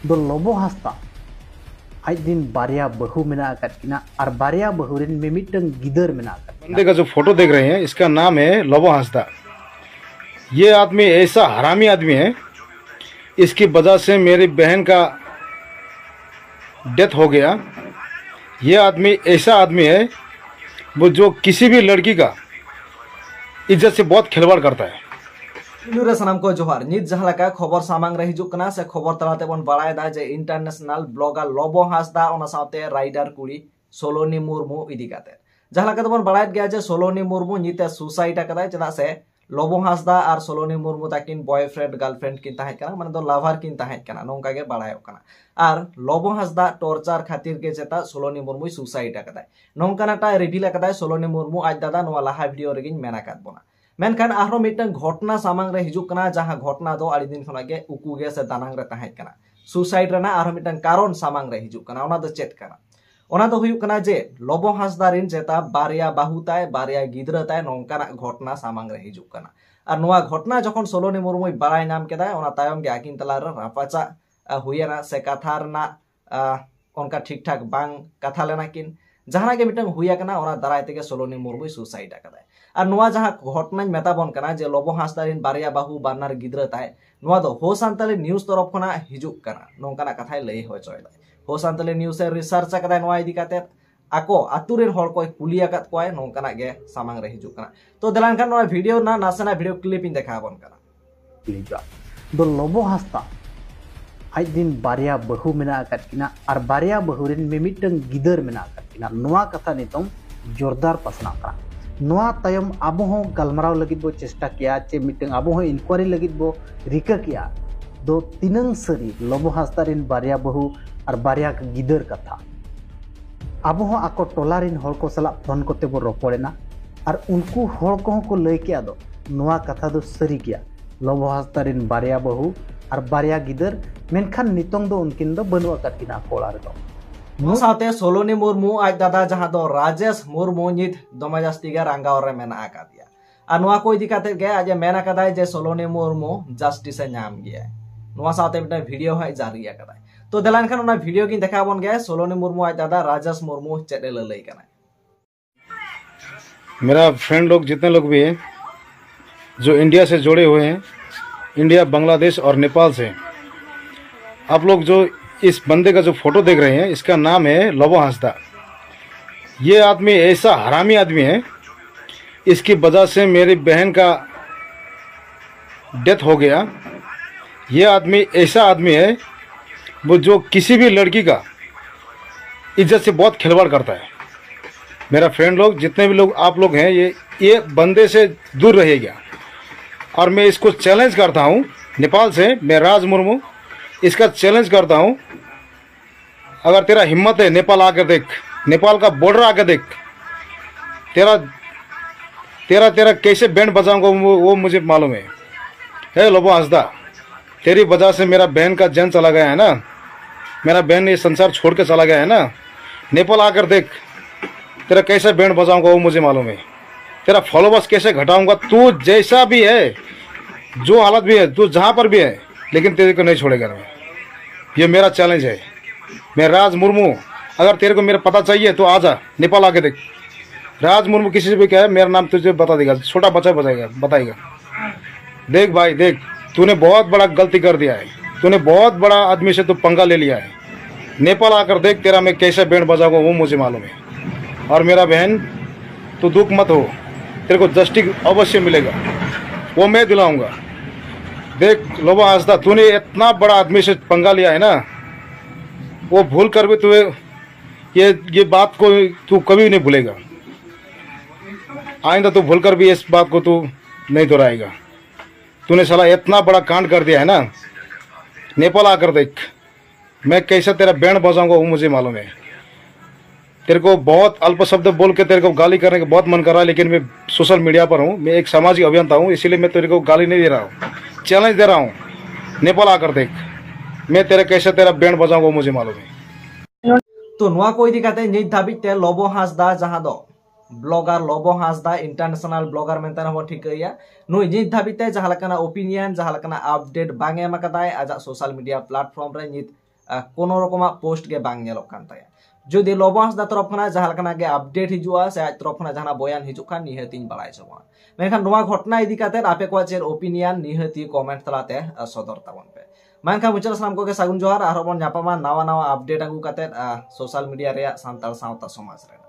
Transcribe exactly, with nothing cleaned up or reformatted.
ᱫᱚ ᱞᱚᱵᱚ ᱦᱟᱸᱥᱫᱟ, ᱟᱡ ᱨᱤᱱ ᱵᱟᱨᱭᱟ ᱵᱟᱹᱦᱩ ᱢᱮᱱᱟᱜ ᱟᱠᱟᱫ ᱠᱤᱱᱟ ᱟᱨ ᱵᱟᱨᱭᱟ ᱵᱟᱹᱦᱩ ᱨᱤᱱ ᱢᱤᱢᱤᱫᱴᱟᱝ ᱜᱤᱫᱟᱹᱨ ᱢᱮᱱᱟᱜ ᱟᱠᱟᱫ ᱠᱤᱱᱟ᱾ बंदे का जो फोटो देख रहे हैं, इसका नाम है लोबो हांसदा। ये आदमी ऐसा हरामी आदमी है, इसकी वजह से मेरी बहन का डेथ हो गया। ये आदमी ऐसा आदमी है, वो जो किसी भी लड़की का इज्जत से बहुत खिलवाड़ करता है। ᱯᱩᱭᱞᱩ ᱨᱮ ᱥᱟᱱᱟᱢ ᱠᱚ ᱡᱚᱦᱟᱨ᱾ ᱱᱤᱛ ᱡᱟᱦᱟᱸ ᱞᱮᱠᱟ ᱠᱷᱚᱵᱚᱨ ᱥᱟᱢᱟᱝ ᱨᱮ ᱦᱤᱡᱩᱜ ᱠᱟᱱᱟ ᱥᱮ ᱠᱷᱚᱵᱚᱨ ᱛᱟᱞᱟ ᱛᱮᱵᱚᱱ ᱵᱟᱲᱟᱭ ᱮᱫᱟ ᱡᱮ ᱤᱱᱴᱟᱨᱱᱮᱥᱱᱟᱞ ᱵᱞᱚᱜᱟᱨ ᱞᱚᱵᱚ ᱦᱟᱸᱥᱫᱟ, ᱚᱱᱟ ᱥᱟᱶᱛᱮ ᱨᱟᱭᱰᱟᱨ ᱠᱩᱲᱤ ᱥᱳᱞᱳᱱᱤ ᱢᱩᱨᱢᱩ ᱤᱫᱤ ᱠᱟᱛᱮ᱾ ᱡᱟᱦᱟᱸ ᱞᱮᱠᱟ ᱛᱮᱵᱚᱱ ᱵᱟᱲᱟᱭᱮᱫ ᱜᱮᱭᱟ ᱡᱮ ᱥᱳᱞᱳᱱᱤ ᱢᱩᱨᱢᱩ ᱧᱤᱛ ᱮ ᱥᱩᱥᱟᱭᱤᱰ ᱟᱠᱟᱫᱟᱭ, ᱪᱮᱫᱟᱜ ᱥᱮ ᱞᱚᱵᱚ ᱦᱟᱸᱥᱫᱟ ᱟᱨ ᱥᱳᱞᱳᱱᱤ ᱢᱩᱨᱢᱩ ᱛᱟᱹᱠᱤᱱ ᱵᱚᱭᱯᱷᱨᱮᱱᱰ ᱜᱟᱨᱞᱯᱷᱨᱮᱱᱰ ᱠᱤᱱ ᱛᱟᱦᱮᱸ ᱠᱟᱱᱟ, ᱢᱟᱱᱮ ᱫᱚ ᱞᱟᱵᱷᱟᱨ ᱠᱤᱱ ᱛᱟᱦᱮᱸ ᱠᱟᱱᱟ, ᱱᱚᱝᱠᱟ ᱜᱮ ᱵᱟᱲᱟᱭᱚᱜ ᱠᱟᱱᱟ᱾ ᱟᱨ ᱞᱚᱵᱚ ᱦᱟᱸᱥᱫᱟ ᱴᱚᱨᱪᱟᱨ ᱠᱷᱟᱹᱛᱤᱨ ᱜᱮ ᱪᱮᱛᱟ ᱥᱳᱞᱳᱱᱤ ᱢᱩᱨᱢᱩᱭ ᱥᱩᱥᱟᱭᱤᱰ ᱟᱠᱟᱫᱟᱭ, ᱱᱚᱝᱠᱟᱱᱟᱜ ᱴᱟᱜ ᱨᱤᱵᱷᱤᱞ ᱟᱠᱟᱫᱟᱭ ᱥᱳᱞᱳᱱᱤ ᱢᱩᱨᱢᱩ ᱟᱡ ᱫᱟᱫᱟ ᱱᱚᱣᱟ ᱞᱟᱦᱟ ᱵᱷᱤᱰᱤᱭᱳ ᱨᱮᱜᱮᱧ ᱢᱮᱱ ᱟᱠᱟᱫ ᱵᱚᱱᱟ᱾ ᱢᱮᱱᱠᱷᱟᱱ ᱟᱨᱦᱚᱸ ᱢᱤᱫᱴᱟᱝ ᱜᱷᱚᱴᱱᱟ ᱥᱟᱢᱟᱝ ᱨᱮ ᱦᱤᱡᱩᱜ ᱠᱟᱱᱟ, ᱡᱟᱦᱟᱸ ᱜᱷᱚᱴᱱᱟ ᱫᱚ ᱟᱹᱰᱤ ᱫᱤᱱ ᱠᱷᱚᱱᱟᱜ ᱜᱮ ᱩᱠᱩ ᱜᱮ ᱥᱮ ᱫᱟᱱᱟᱝ ᱨᱮ ᱛᱟᱦᱮᱸ ᱠᱟᱱᱟ᱾ ᱥᱩᱥᱟᱭᱤᱰ ᱨᱮᱱᱟᱜ ᱟᱨᱦᱚᱸ ᱢᱤᱫᱴᱟᱝ ᱠᱟᱨᱚᱱ ᱥᱟᱢᱟᱝ ᱨᱮ ᱦᱤᱡᱩᱜ ᱠᱟᱱᱟ᱾ ᱚᱱᱟ ᱫᱚ ᱪᱮᱫ ᱠᱟᱱᱟ? ᱚᱱᱟ ᱫᱚ ᱦᱩᱭᱩᱜ ᱠᱟᱱᱟ ᱡᱮ ᱞᱚᱵᱚ ᱦᱟᱸᱥᱫᱟ ᱨᱤᱱ ᱪᱮᱛᱟ ᱵᱟᱨᱭᱟ ᱵᱟᱹᱦᱩ ᱛᱟᱭ, ᱵᱟᱨᱭᱟ ᱜᱤᱫᱽᱨᱟᱹ ᱛᱟᱭ, ᱱᱚᱝᱠᱟᱱᱟᱜ ᱜᱷᱚᱴᱱᱟ ᱥᱟᱢᱟᱝ ᱨᱮ ᱦᱤᱡᱩᱜ ᱠᱟᱱᱟ᱾ ᱟᱨ ᱱᱚᱣᱟ ᱜᱷᱚᱴᱱᱟ ᱡᱚᱠᱷᱚᱱ ᱥᱳᱞᱳᱱᱤ ᱢᱩᱨᱢᱩᱭ ᱵᱟᱲᱟᱭ ᱧᱟᱢ ᱠᱮᱫᱟᱭ, ᱚᱱᱟ ᱛᱟᱭᱚᱢ ᱜᱮ ᱟᱹᱠᱤᱱ ᱛᱟᱞᱟᱨᱮ ᱨᱟᱯᱟᱪᱟᱜ ᱟ, ᱦᱩᱭᱮᱱᱟ ᱥᱮ ᱠᱟᱛᱷᱟ ᱨᱮᱱᱟᱜ ᱟ, ᱚᱱᱠᱟ ᱴᱷᱤᱠ ᱴᱷᱟᱠ ᱵᱟᱝ ᱠᱟᱛᱷᱟ ᱞᱮᱱᱟ ᱠᱤᱱ, ᱡᱟᱦᱟᱱᱟᱜ ᱜᱮ ᱢᱤᱫᱴᱟᱝ ᱦᱩᱭ ᱟᱠᱟᱱᱟ, ᱚᱱᱟ ᱫᱟᱨᱟᱭ ᱛᱮᱜᱮ ᱥᱳᱞᱳᱱᱤ ᱢᱩᱨᱢᱩᱭ ᱥᱩᱥᱟᱭᱤᱰ ᱟᱠᱟᱫᱟᱭ᱾ ᱟᱨ ᱱᱚᱣᱟ ᱡᱟᱦᱟᱸ ᱜᱷᱚᱴᱱᱟᱧ ᱢᱮᱛᱟ ᱵᱚᱱ ᱠᱟᱱᱟ ᱡᱮ ᱞᱚᱵᱚ ᱦᱟᱸᱥᱫᱟ ᱨᱤᱱ ᱵᱟᱨᱭᱟ ᱵᱟᱹᱦᱩ ᱵᱟᱱᱟᱨ ᱜᱤᱫᱽᱨᱟᱹ ᱛᱟᱭ, ᱱᱚᱣᱟ ᱫᱚ ᱦᱳ ᱥᱟᱱᱛᱟᱞᱤ ᱱᱤᱭᱩᱡᱽ ᱛᱚᱨᱚᱯ ᱠᱷᱚᱱᱟᱜ ᱦᱤᱡᱩᱜ ᱠᱟᱱᱟ, ᱱᱚᱝᱠᱟᱱᱟᱜ ᱠᱟᱛᱷᱟᱭ ᱞᱟᱹᱭ ᱦᱚᱪᱚᱭᱮᱫᱟ᱾ ᱦᱳ ᱥᱟᱱᱛᱟᱞᱤ ᱱᱤᱭᱩᱡᱽ ᱮ ᱨᱤᱥᱟᱨᱪ ᱟᱠᱟᱫᱟᱭ ᱱᱚᱣᱟ ᱤᱫᱤ ᱠᱟᱛᱮ, ᱟᱠᱚ ᱟᱛᱩ ᱨᱮᱱ ᱦᱚᱲ ᱠᱚᱭ ᱠᱩᱞᱤ ᱟᱠᱟᱫ ᱠᱚᱣᱟᱭ, ᱱᱚᱝᱠᱟᱱᱟᱜ ᱜᱮ ᱥᱟᱢᱟᱝ ᱨᱮ ᱦᱤᱡᱩᱜ ᱠᱟᱱᱟ᱾ ᱛᱚ ᱫᱮᱞᱟ ᱮᱱᱠᱷᱟᱱ ᱱᱚᱣᱟ ᱵᱷᱤᱰᱤᱭᱳ ᱨᱮᱱᱟᱜ ᱱᱟᱥᱮᱱᱟᱜ ᱵᱷᱤᱰᱤᱭᱳ ᱠᱞᱤᱯ ᱤᱧ ᱫᱮᱠᱷᱟᱣ ᱟᱵᱚᱱ ᱠᱟᱱᱟ᱾ ᱞᱮᱠᱟ ᱫᱚ ᱞᱚᱵᱚ ᱦᱟᱸᱥᱫᱟ, ᱟᱡ ᱨᱤᱱ ᱵᱟᱨᱭᱟ ᱵᱟᱹᱦᱩ ᱢᱮᱱᱟᱜ ᱟᱠᱟᱫ ᱠᱤᱱᱟ ᱟᱨ ᱵᱟᱨᱭᱟ ᱵᱟᱹᱦᱩ ᱨᱤᱱ ᱢᱤᱢᱤᱫᱴᱟᱝ ᱜᱤᱫᱟᱹᱨ ᱢᱮᱱᱟᱜ ᱟᱠᱟᱫ ᱠᱤᱱᱟ, ᱱᱚᱣᱟ ᱠᱟᱛᱷᱟ ᱱᱤᱛᱚᱝ ᱡᱳᱨᱫᱟᱨ ᱯᱟᱥᱱᱟᱣ ᱠᱟᱱᱟ᱾ ᱱᱚᱣᱟ ᱛᱟᱭᱚᱢ ᱟᱵᱚ ᱦᱚᱸ ᱜᱟᱞᱢᱟᱨᱟᱣ ᱞᱟᱹᱜᱤᱫ ᱵᱚ ᱪᱮᱥᱴᱟ ᱠᱮᱜᱼᱟ, ᱪᱮ ᱢᱤᱫᱴᱟᱝ ᱟᱵᱚ ᱦᱚᱸ ᱤᱱᱠᱩᱭᱟᱨᱤ ᱞᱟᱹᱜᱤᱫ ᱵᱚ ᱨᱤᱠᱟᱹ ᱠᱮᱜᱼᱟ, ᱫᱚ ᱛᱤᱱᱟᱹᱝ ᱥᱟᱹᱨᱤ ᱞᱚᱵᱚ ᱦᱟᱸᱥᱫᱟ ᱨᱤᱱ ᱵᱟᱨᱭᱟ ᱵᱟᱹᱦᱩ ᱟᱨ ᱵᱟᱨᱭᱟ ᱜᱤᱫᱟᱹᱨ ᱠᱟᱛᱷᱟ᱾ ᱟᱵᱚ ᱦᱚᱸ ᱟᱠᱚ ᱴᱚᱞᱟ ᱨᱤᱱ ᱦᱚᱲ ᱠᱚ ᱥᱟᱞᱟᱜ ᱯᱷᱳᱱ ᱠᱚᱛᱮ ᱵᱚ ᱨᱚᱯᱚᱲᱮᱱᱟ ᱟᱨ ᱩᱱᱠᱩ ᱦᱚᱲ ᱠᱚᱦᱚᱸ ᱠᱚ ᱞᱟᱹᱭ ᱠᱮᱜᱼᱟ ᱫᱚ ᱱᱚᱣᱟ ᱠᱟᱛᱷᱟ ᱫᱚ ᱥᱟᱹᱨᱤ ᱜᱮᱭᱟ, ᱞᱚᱵᱚ ᱦᱟᱸᱥᱫᱟ ᱨᱤᱱ ᱵᱟᱨᱭᱟ ᱵᱟᱹᱦᱩ ᱟᱨ ᱵᱟᱨᱭᱟ ᱜᱤᱫᱟᱹᱨ, ᱢᱮᱱᱠᱷᱟᱱ ᱱᱤᱛᱚᱝ ᱫᱚ ᱩᱱᱠᱤᱱ ᱫᱚ ᱵᱟᱹᱱᱩᱜ ᱟᱠᱟᱫ ᱠᱤᱱᱟ ᱟᱠᱚ ᱚᱲᱟᱜ ᱨᱮᱫᱚ᱾ ᱚᱱᱟ ᱥᱟᱶᱛᱮ ᱥᱳᱞᱳᱱᱤ ᱢᱩᱨᱢᱩ ᱟᱡ ᱫᱟᱫᱟ ᱡᱟᱦᱟᱸ ᱫᱚ ᱨᱟᱡᱮᱥ ᱢᱩᱨᱢᱩ ᱧᱤᱛ ᱫᱚᱢᱮ ᱡᱟᱹᱥᱛᱤ ᱜᱮ ᱨᱟᱸᱜᱟᱣ ᱨᱮ ᱢᱮᱱᱟᱜ ᱟᱠᱟᱫᱮᱭᱟ᱾ ᱟᱨ ᱱᱚᱣᱟ ᱠᱚ ᱤᱫᱤ ᱠᱟᱛᱮ ᱜᱮ ᱟᱡ ᱮ ᱢᱮᱱ ᱟᱠᱟᱫᱟᱭ ᱡᱮ ᱥᱳᱞᱳᱱᱤ ᱢᱩᱨᱢᱩ ᱡᱟᱥᱴᱤᱥ ᱮ ᱧᱟᱢ ᱜᱮᱭᱟ᱾ ᱱᱚᱣᱟ ᱥᱟᱶᱛᱮ ᱢᱤᱫᱴᱟᱝ ᱵᱷᱤᱰᱤᱭᱳ ᱦᱚᱸᱭ ᱡᱟᱹᱨᱤ ᱟᱠᱟᱫᱟᱭ᱾ ᱛᱚ ᱫᱮᱞᱟ ᱮᱱᱠᱷᱟᱱ ᱚᱱᱟ ᱵᱷᱤᱰᱤᱭᱳ ᱜᱤᱧ ᱫᱮᱠᱷᱟᱣ ᱟᱵᱚᱱ ᱜᱮ, ᱥᱳᱞᱳᱱᱤ ᱢᱩᱨᱢᱩ ᱟᱡ ᱫᱟᱫᱟ ᱨᱟᱡᱟᱥ ᱢᱩᱨᱢᱩ ᱪᱮᱫ ᱮ ᱞᱟᱹᱞᱟᱹᱭ ᱠᱟᱱᱟᱭ᱾ मेरा फ्रेंड लोग जितने लोग भी हैं जो इंडिया से जुड़े हुए हैं, इंडिया, बांग्लादेश और नेपाल से, आप लोग जो इस बंदे का जो फोटो देख रहे हैं, इसका नाम है लोबो हंसदा। ये आदमी ऐसा हरामी आदमी है, इसकी वजह से मेरी बहन का डेथ हो गया। ये आदमी ऐसा आदमी है, वो जो किसी भी लड़की का इज्जत से बहुत खिलवाड़ करता है। मेरा फ्रेंड लोग, जितने भी लोग आप लोग हैं, ये ये बंदे से दूर रहिएगा। और मैं इसको चैलेंज करता हूँ, नेपाल से मैं राज मुर्मू इसका चैलेंज करता हूँ। अगर तेरा हिम्मत है, नेपाल आकर देख, नेपाल का बॉर्डर आकर देख। तेरा तेरा तेरा कैसे बैंड बजाऊंगा, वो, वो मुझे मालूम है। हे लोबो हंसदा, तेरी वजह से मेरा बहन का जान चला गया है ना, मेरा बहन ये संसार छोड़ के चला गया है ना। नेपाल आकर देख, तेरा कैसे बैंड बजाऊंगा, वो मुझे मालूम है। तेरा फॉलोअर्स कैसे घटाऊंगा, तू जैसा भी है, जो हालत भी है, तू जहाँ पर भी है, लेकिन तेरे को नहीं छोड़ेगा मैं। ये मेरा चैलेंज है। मैं राज मुर्मू, अगर तेरे को मेरा पता चाहिए तो आ जा, नेपाल आके देख। राज मुर्मू किसी से भी कहे, मेरा नाम तुझे बता देगा, छोटा बच्चा बताएगा बताएगा। देख भाई, देख, तूने बहुत बड़ा गलती कर दिया है। तूने बहुत बड़ा आदमी से तू पंगा ले लिया है। नेपाल आकर देख, तेरा मैं कैसे बैंड बजाऊंगा, वो मुझे मालूम है। और मेरा बहन, तू दुख मत हो, तेरे को जस्टिस अवश्य मिलेगा, वो मैं दिलाऊंगा। देख लोबो हंसदा, तूने इतना बड़ा आदमी से पंगा लिया है ना, वो भूल कर भी तुझे ये ये बात को तू कभी नहीं भूलेगा। आइंदा तू भूलकर भी इस बात को तू नहीं दोहराएगा। तूने साला इतना बड़ा कांड कर दिया है ना। नेपाल आकर देख, मैं कैसा तेरा बैंड बजाऊंगा, वो मुझे मालूम है। तेरे को बहुत अल्प शब्द बोल के तेरे को गाली करने का बहुत मन कर रहा है, लेकिन मैं सोशल मीडिया पर हूँ, मैं एक सामाजिक अभियंता हूँ, इसीलिए मैं तेरे को गाली नहीं दे रहा हूँ, चैलेंज दे रहा हूँ। नेपाल आकर देख, मैं तेरे कैसे तेरा बैंड बजाऊंगा, वो मुझे मालूम है। ᱛᱚ ᱱᱚᱣᱟ ᱠᱚ ᱤᱫᱤ ᱠᱟᱛᱮ ᱱᱤᱛ ᱫᱷᱟᱹᱵᱤᱡ ᱛᱮ ᱞᱚᱵᱚ ᱦᱟᱸᱥᱫᱟ ᱡᱟᱦᱟᱸ ᱫᱚ ᱵᱞᱚᱜᱟᱨ ᱞᱚᱵᱚ ᱦᱟᱸᱥᱫᱟ, ᱤᱱᱴᱟᱨᱱᱮᱥᱚᱱᱟᱞ ᱵᱞᱚᱜᱟᱨ ᱢᱮᱱᱛᱮ ᱦᱚᱸᱵᱚᱱ ᱴᱷᱤᱠᱟᱹᱭᱟ᱾ ᱱᱩᱭ ᱱᱤᱛ ᱫᱷᱟᱹᱵᱤᱡ ᱛᱮ ᱡᱟᱦᱟᱸ ᱞᱮᱠᱟᱱᱟᱜ ᱳᱯᱤᱱᱤᱭᱚᱱ, ᱡᱟᱦᱟᱸ ᱞᱮᱠᱟᱱᱟᱜ ᱟᱯᱰᱮᱴ ᱵᱟᱝ ᱮ ᱮᱢ ᱟᱠᱟᱫᱟᱭ ᱟᱡᱟᱜ ᱥᱳᱥᱟᱞ ᱢᱤᱰᱤᱭᱟ ᱯᱞᱟᱴᱯᱷᱚᱨᱢ ᱨᱮ᱾ ᱱᱤᱛ ᱟᱸ, ᱠᱳᱱᱳ ᱨᱚᱠᱚᱢᱟᱜ ᱯᱳᱥᱴ ᱜᱮ ᱵᱟᱝ ᱧᱮᱞᱚᱜ ᱠᱟᱱ ᱛᱟᱭᱟ᱾ ᱡᱩᱫᱤ ᱞᱚᱵᱚ ᱦᱟᱸᱥᱫᱟ ᱛᱚᱨᱚᱯ ᱠᱷᱚᱱᱟᱜ ᱡᱟᱦᱟᱸ ᱞᱮᱠᱟᱱᱟᱜ ᱜᱮ ᱟᱯᱰᱮᱴ ᱦᱤᱡᱩᱜᱼᱟ ᱥᱮ ᱟᱡ ᱛᱚᱨᱚᱯ ᱠᱷᱚᱱᱟᱜ ᱡᱟᱦᱟᱱᱟᱜ ᱵᱚᱭᱟᱱ ᱦᱤᱡᱩᱜ ᱠᱷᱟᱱ, ᱱᱤᱦᱟᱹᱛᱤᱧ ᱵᱟᱲᱟᱭ ᱦᱚᱪᱚ ᱠᱚᱣᱟ᱾ ᱢᱮᱱᱠᱷᱟᱱ ᱱᱚᱣᱟ ᱜᱷᱚᱴᱚᱱᱟ ᱤᱫᱤ ᱠᱟᱛᱮ ᱟᱯᱮ ᱠᱚᱣᱟᱜ ᱪᱮᱫ ᱳᱯᱤᱱᱤᱭᱚᱱ, ᱱᱤᱦᱟᱹᱛᱤ ᱠᱚᱢᱮᱱᱴ ᱛᱟᱞᱟᱛᱮ ᱟᱸ, ᱥᱚᱫᱚᱨ ᱛᱟᱵᱚᱱ ᱯᱮ᱾ ᱢᱮᱱᱠᱷᱟᱱ ᱢᱩᱪᱟᱹᱫ ᱥᱟᱱᱟᱢ ᱠᱚᱜᱮ ᱥᱟᱹᱜᱩᱱ ᱡᱚᱦᱟᱨ᱾ ᱟᱨᱦᱚᱸ ᱵᱚᱱ ᱧᱟᱯᱟᱢᱟ ᱱᱟᱣᱟ ᱱᱟᱣᱟ ᱟᱯᱰᱮᱴ ᱟᱹᱜᱩ ᱠᱟᱛᱮ ᱥᱳᱥᱟᱞ ᱢᱤᱰᱤᱭᱟ ᱨᱮᱭᱟᱜ ᱥᱟᱱᱛᱟᱲ ᱥᱟᱶᱛᱟ ᱥᱚᱢᱟᱡᱽ ᱨᱮᱱᱟᱜ᱾